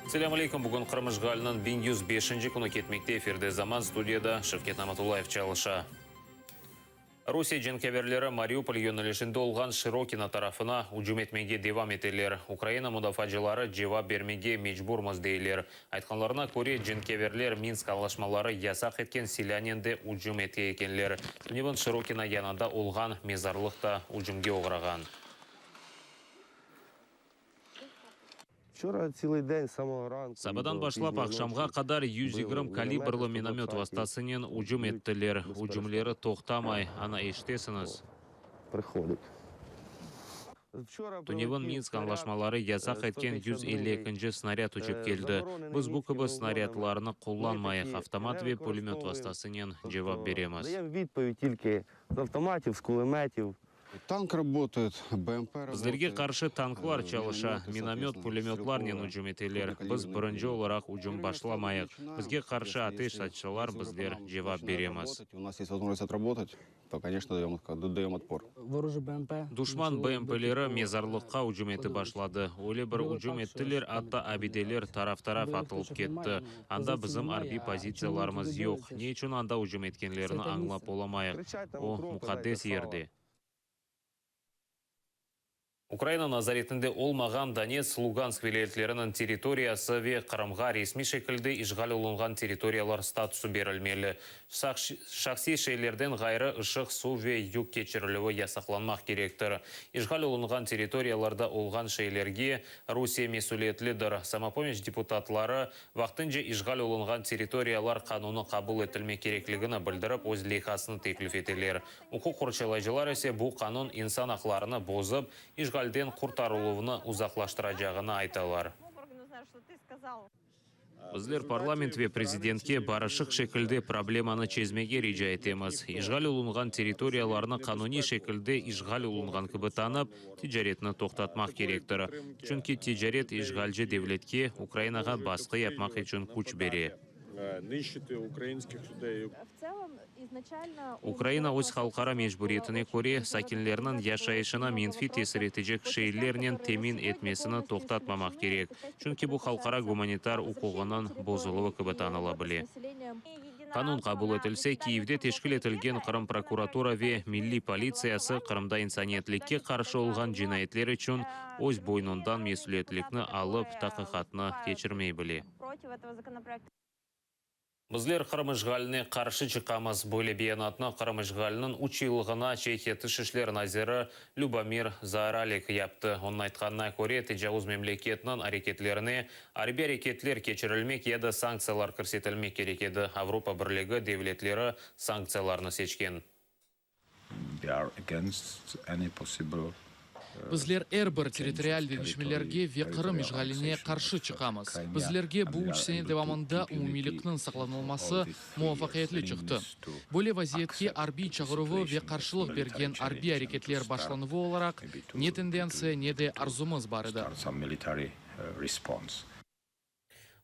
Selâm aleyküm, bugün Qırım işğaliniñ 1105-nci künü ketmekte, efirde Zaman, studiyada Şevket Namatullayev çalışa. Rusiye cenkâverleri Mariupol yönelişinde olğan Şırokino tarafına ücüm etmege devam eteler. Ukraina mudafaacıları cevap bermege mecburmız, deyler. Aytqanlarına köre, cenkâverler Minsk añlaşmaları yasaq etken silânen de ücüm ete ekenler. Tünevin Şırokino yanında olğan mezarlıq da ücümge oğrağan. Sabadan başlap aqşamğa qadar 120 kalibrlı minomöt vastasınen ücüm ettiler. Ücümleri toqtamay, ana eşitesiñiz. Tünevin Minsk añlaşmaları yasaq etken 152-nci snarâd uçıp keldi. Biz bu kibi snarâdlarnı qullanmayıq, avtomat ve pülemöt vastasınen cevap beremiz. Tank rabotayet, BMP rabotayet. Bizlerge qarşı tanklar çalışa, minomöt, pülemötlarnen ücüm eteler. Biz birinci olaraq ücüm başlamayıq. Bizge qarşı ateş açsalar, bizler cevap beremiz. U nas est vozможnost otrabotat, to, koneçno, dayom otpor. Duşman BMPleri mezarlıqqa ücüm etip başladı. Öyle bir ücüm ettiler, atta abideler taraf-taraf atılıp ketti. Anda bizim arbiy pozitsiyalarımız yoq. Ne içün anda ücüm etkenlerini añlap olamayıq. O, muqaddes yerde. Ukraina nazaretinde olmağan Donetsk, Lugansk vilâyetleriniñ territoriyası ve Qırımğa resmiy şekilde işğal olunğan territoriyalar statusı berilmeli. Şahsiy şeylerden ğayrı ışıq, suv ve yük keçirilüvi yasaqlanmaq kerektir. İşğal olunğan territoriyalarda olğan şeylerge Rusiye mesüliyetlidir. Samopomiç deputatları Vaqtınca işğal olunğan territoriyalar qanunı qabul etilmek kerekligini bildirip öz leyhasını teklif eteler. Uquq qorçalayıcılar ise bu qanun insan aqlarını bozıp, işğalden qurtarıluvnı uzaqlaştıracağını aytalar. Bizler parlament ve prezidentke barışıq şekilde problemanı çezmege rica etemiz. İşğal olunğan territoriyalarnı qanuniy şekilde işğal olunğan kibi tanıp, ticaretni toqtatmaq kerektir. Çünki ticaret işğalci devletke Ukrainağa basqı yapmaq içün küç bere. Ukraina öz halqara mecburiyetine köre, sakinlerniñ yaşayışına menfiy tesir etecek şeylernen temin etmesini toqtatmamaq kerek, çünki bu halqara gumanitar uquğınıñ bozuluvı kibi tanıla bile. Qanun qabul etilse, Kiyevde teşkil etilgen Qırım prokuratura ve Milliy politsiyası Qırımda insaniyetlikke qarşı olğan cinayetler içün öz boynundan mesüliyetlikni alıp taqiqatnı keçirmey bile. Bizler Qırım işğaline qarşı çıqamız. Böyle beyanatnı Qırım işğaliniñ üç yıllığına Çehiya Tış işler naziri Lübomir Zaoralek yaptı. Onıñ aytqanına köre, tecavuz memleketniñ areketlerine arbiy areketler keçirilmek ya da sanktsiyalar kirsetilmek kerek edi. Avropa Birligi devletleri sanktsiyalarnı seçken. We are against any possible Bizler er bir territorial deñişmelerge ve Qırım işğaline qarşı çıqamız. Bizlerge bu üç sene devamında umumiylikniñ saqlanılması muvafaqiyetli çıqtı. Böyle vaziyetke arbiy çağıruvı ve qarşılıq bergen arbiy areketler başlanuvı olaraq ne tendentsiya, ne de arzumız bar edi.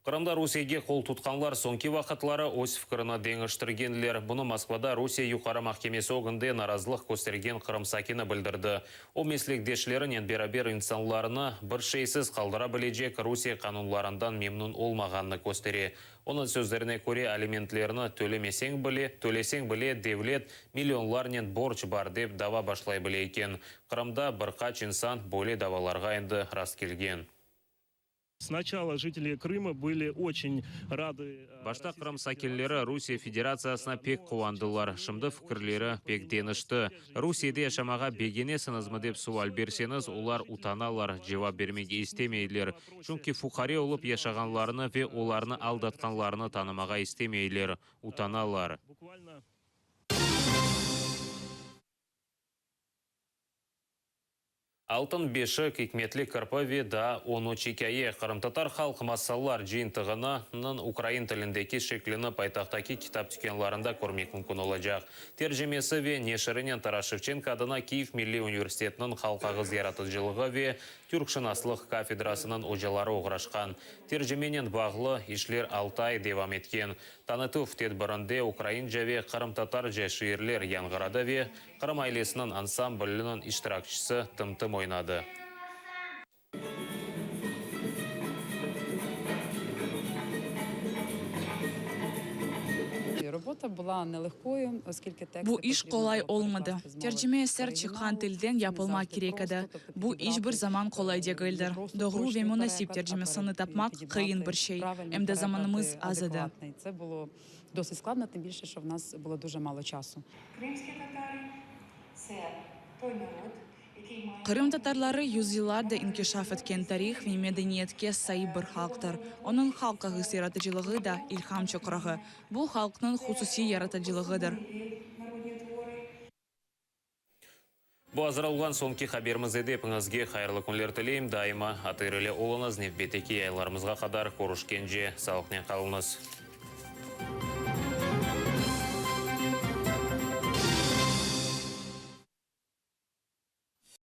Qırımda Rusiyege qol tutqanlar soñki vaqıtları öz fikirini deñiştirgenler. Bunı Moskvada Rusiye Yuqarı mahkemesi ögünde narazılıq köstergen Qırım sakini bildirdi. O, meslekdeşlerinen beraber insanlarnı bir şeysiz qaldıra bilecek Rusiye qanunlarından memnün olmağanını köstere. Onıñ sözlerine köre, alimentlerni tölemeseñ bile, töleseñ bile, devlet millionlarnen borc bar dep dava başlay bile eken. Qırımda bir qaç insan böyle davalarğa endi rastkelgen. Snaçala jiteli Krıma bıli oçen radı. Başta Qırım sakinleri Rusiye Federatsiyasına pek quvandılar, şimdi fikirleri pek deñişti. Rusiyede yaşamağa begenesiñizmi dep sual berseñiz, olar utanalar, cevap bermege istemeyler. Çünki fuqare olıp yaşağanlarını ve olarnı aldatqanlarını tanımağa istemeyler, utanalar. Altın beşik, İkmetli kirpi ve daa on üç ikâye qırımtatar halq masallar cıyıntığınıñ ukrain tilindeki şeklini paytahttaki kitap tükânlarında körmek mümkün olacaq. Tercimesi ve neşirinen Taras Şevçenko adına Kyiv milliy universitetiniñ halq ağız yaratıcılığı ve türkşınaslıq kafedrasınıñ ocaları oğraşqan. Tercimenen bağlı işler altı ay devam etken. Tanıtuv tedbirinde ukrainca ve qırımtatarca şiirler yañğıradı ve Qırım ailesiniñ ansambliniñ iştirakçisi Tım-tım oynadı. Bu iş qolay olmadı. Tercime eser çıqqan tilden yapılmaq kerek edi. Bu iç bir zaman qolay degildir. Doğru ve munasip tercimesini tapmaq qıyın bir şey. Em de zamanımız az edi. Qırımtatarları yüzyıllarda inkişaf etken tarih ve medeniyetke saip bir halqtır. Onıñ halq ağız yaratıcılığı da ilham çoqrağı. Bu halqnıñ hususiy yaratıcılığıdır. Bu azır olğan soñki haberimiz edi. Epiñizge hayırlı künler tileyim. Daima ATR ile oluñız. Nevbetteki yayınlarımızğa qadar körüşkence, sağlıqnen qalıñız.